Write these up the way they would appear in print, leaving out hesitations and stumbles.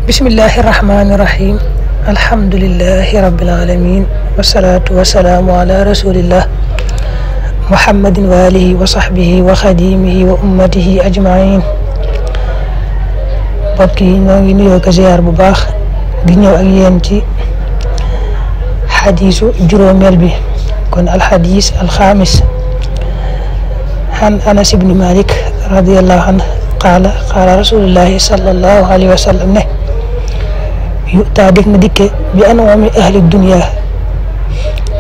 bismillahi rahmani rahim alhamdulillahi rabbil alamin wassalatu wassalamu ala rasulillah muhammadin wa alihi wa sahbihi wa khadimihi wa ummatihi ajmain. mbokk yi ñoo ngi nuyoo ko ziar bu baax di ñëw ak yéen ci xadiisu juróomeel bi kon alxadiis alxaamis an anas ibni malik radiallahu anhu qaala rasulullahi sallallahu alayhi wa sallam ne yu'taa def na dikke bi an'ami ahli dunya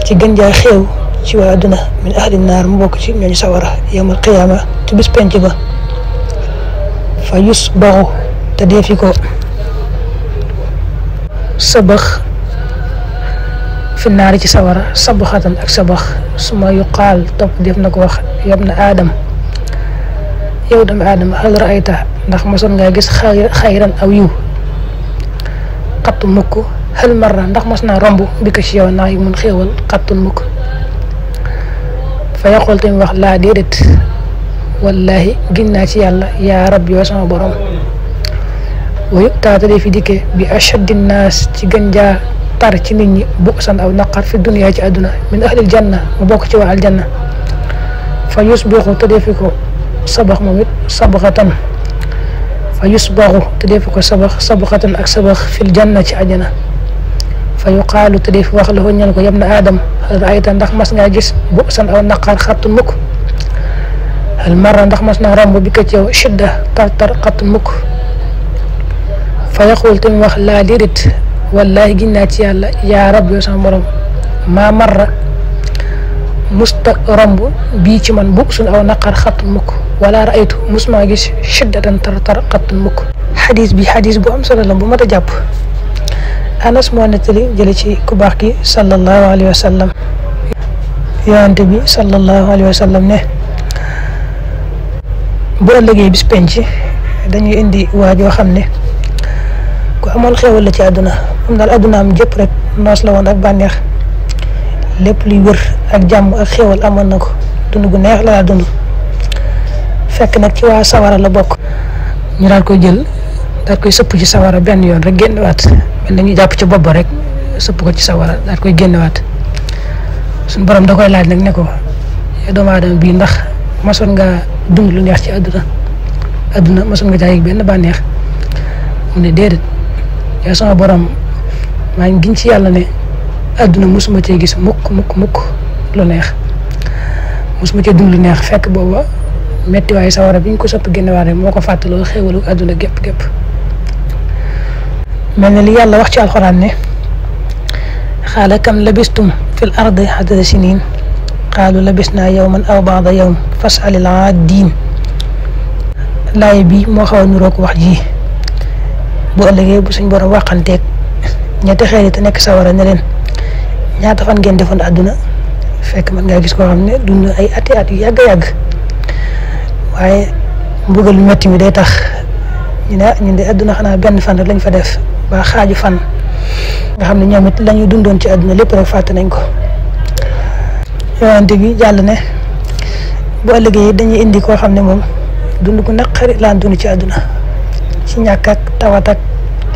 ci gën jaay xeew ci waa adduna min ahli naar mu bokk ci ñooñu sawara yawmal qiyaama ci bis penc ba fa yusbaxu te dee fi ko sabax fi naari ci sawara sabaxatan ak sabax suma yuqaal topp def na ko wax yabna aadam yow dama aadama hal raayta ndax mosoon ngaa gis xayran aw yiw xattu mukk hal marra ndax mos naa romb bi ko ci yow naa yi mun xéewal xattul mukk fa yaqul tamit wax laa déedéet wallahi gin naa ci yàlla yaa rabbi yow sama borom wayu taata dee fi dikke bi ashaddi naas ci gën jaa tar ci nit ñi bu'san aw naqar fi dunya ci àdduna min ahlil janna mu bokk ci waa aljanna fa yusbixu te dee fi ko sabax moom it sabaxatan fa yusbaxu te dee fi ko sabaxatan ak sabax fil janna ci àjjana fa yuqaalu te dee fi wax la ko ñal ko yam na aadam hal raayta ndax mas ngaa gis bu san aw naqar xattu mukk hal marra ndax mas naa romb bi ko ci yow shidda tar xattu mukk fa yaqul te mu wax laa déedéet wallahi gin naa ci yàlla yaa rab yoo sama borom maa marra musta romb bii ci man bu sun aw naqar xattu mukk wala raaytu musuma gis shiddatan tar xattu mukk. xadis bi xadis bu am solo la bu mat a jàpp. Anas moo nettali jële ci ku baax ki sallallahu alayhi wa sallam yonente bi sallallahu alayhi wa sallam ne bu ëllëgee bis penc dañuy indi waajoo xam ne ku amoon xéewal la ci àdduna am daal àdduna am jëpp rek noos la woon ak bànneex lépp luy wër ak jàmm ak xéewal amoon na ko dund gu neex la dund fekk nag ci waa sawara la bokk ñu daal koy jël daal koy sëpp ci sawara benn yoon rek génnewaat mel na ñu jàpp ci bopp ba rek sëpp ko ci sawara daal koy génnewaat suñu borom da koy laaj nag ne ko doomu aadama bii ndax mosoon nga dund lu neex ci àdduna mosoon nga jaay benn bànneex mu ne déedéet yaa sama borom maa ngi giñ ci yàlla ne àdduna mosuma cee gis mukk lu neex mosuma cee dund lu neex fekk booba metti waaye sawara bi ñu ko sopp génnewaat rek moo ko fàttaloo xéewalu àdduna gépp mel na li yàlla wax ci alxuraan ne xaala kam labistum fil ardi adada sinin qaalu labisnaa yawman aw ba'da yawm fas'alil aaddiin laay bi moo xaw a niroog wax ji bu ëllëgee bu suñ borom waxanteeg ñetti xeer yi te nekk sawara ne leen ñaata fan ngeen defoon àdduna fekk man ngaa gis koo xam ne dund ay ati at yu yàgg waaye mbugal lu metti mi day tax ñu ne ñun de àdduna xanaa benn fan rek lañ fa def ba xaaju fan nga xam ne ñoom it la ñu dundoon ci àdduna lépp rek fàtte nañ ko. yonente bi jàll ne bu ëllëgee dañuy indi koo xam ne moom dund gu naqari laan dund ci àdduna ci ñàkk ak tawat ak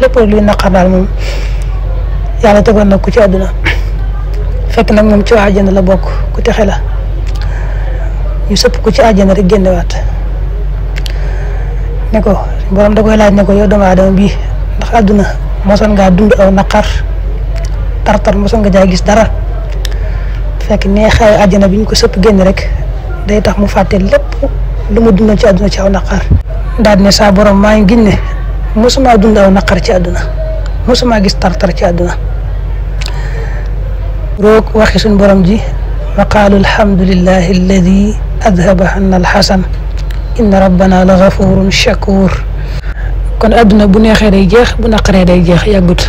lépp luy naqar daal moom yàlla tegoon na ko ci àdduna fekk nag moom ci waa àjjana la bokk ku texe la ñu sëpp ko ci àjjana rek génnewaat ne ko borom da koy laaj ne ko yow doomu aadama bii ndax àdduna mosoon ngaa dund aw naqar tartar mosoon nga jaay gis dara fekk neexaayu àjjana bi ñu ko sëpp génn rek day tax mu fàtte lépp lu mu dundoon ci àdduna ci aw naqar daal ne saa borom maa ngi ginne mosuma dund aw naqar ci àdduna mosuma gis tartar ci àdduna roog waxi suñ borom ji wa qaalu alhamdulillahi alladi adhaba anna alxasan inna rabbana la gafurun shakur kon àdduna bu neexee day jeex bu naqaree day jeex yàggut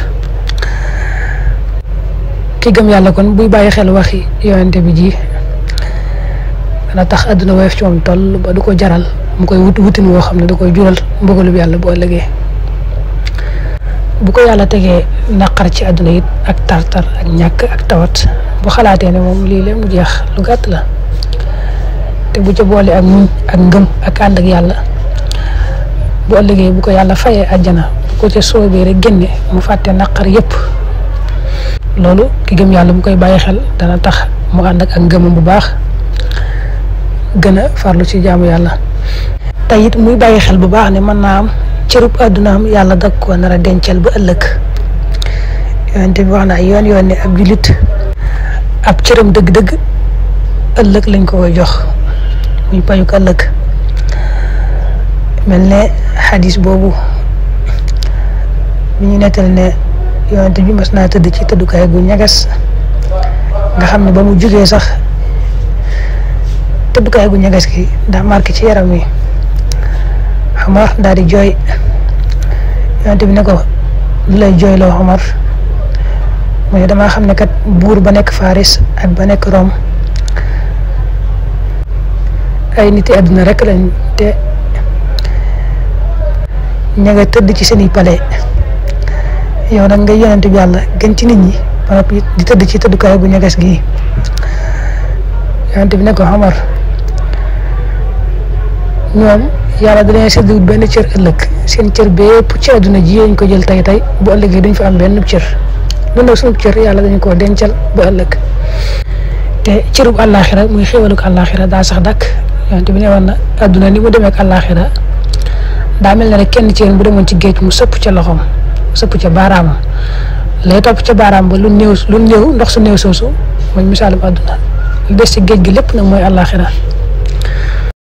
ki gëm yàlla kon buy bàyyi xel waxi yonente bi ji dana tax àdduna woyof ci moom toll ba du ko jaral mu koy wutin woo xam ne da koy jural mbugalub yàlla bu ëllëgee bu ko yàlla tegee naqar ci àdduna it ak tartar ak ñàkk ak tawat bu xalaatee ne moom lii leen mu jeex lu gàtt la te bu ca boole ak muñ ak ngëm ak ànd ak yàlla bu ëllëgee bu ko yàlla fayee àjjana ko ca soobee rek génne mu fàtte naqar yépp. loolu ki gëm yàlla bu koy bàyyi xel dana tax mu ànd ak ngëmam bu baax gën a farlu ci jaamu yàlla. te it muy bàyyi xel bu baax ne mën naa am cërub àddunaam yàlla dag ko nar a dencal ba ëllëg. yonente bi wax na ay yoon ne ab jullit ab cëram dëgg-dëgg ëllëg lañ ko koy jox muy payuk ëllëg. mel ne xadis boobu bi ñu nettali ne yonente bi mas naa tëdd ci tëddukaay gu ñagas nga xam ne ba mu jugee sax tëddukaay gu ñagas gi daa marqué ci yaram wi. Omar daal di jooy yonente bi ne ko lu lay jooyloo Omar mu ne damaa xam ne kat buur ba nekk Faris ak ba nekk Rome ay nit yi àdduna rek lañ te ña nga tëdd ci seeni palais yow nag nga yonente bi yàlla gën ci nit ñi ba noppi di tëdd ci tëddukaay gu ñagas gi. yonente bi ne ko Omar ñoom yàlla da leen séddu benn cër ëllëg seen cër bépp ci àdduna ji ñu ko jël tey bu ëllëgee duñ fa am benn cër lu nag sunu cër yàlla dañu koo dencal ba ëllëg. te cërub àllaaxira muy xéwaluk àllaaxira daa sax dakk. yonent bi ne woon na àdduna ni mu demee ak àllaaxira daa mel ne rek kenn ci yéen bu demoon ci géej mu sëpp ca loxoom sëpp ca baaraamam lay topp ca baaraam ba lu néew ndox su néew soosu mooy misaalum àdduna lu des ci géej gi lépp nag mooy àllaaxira.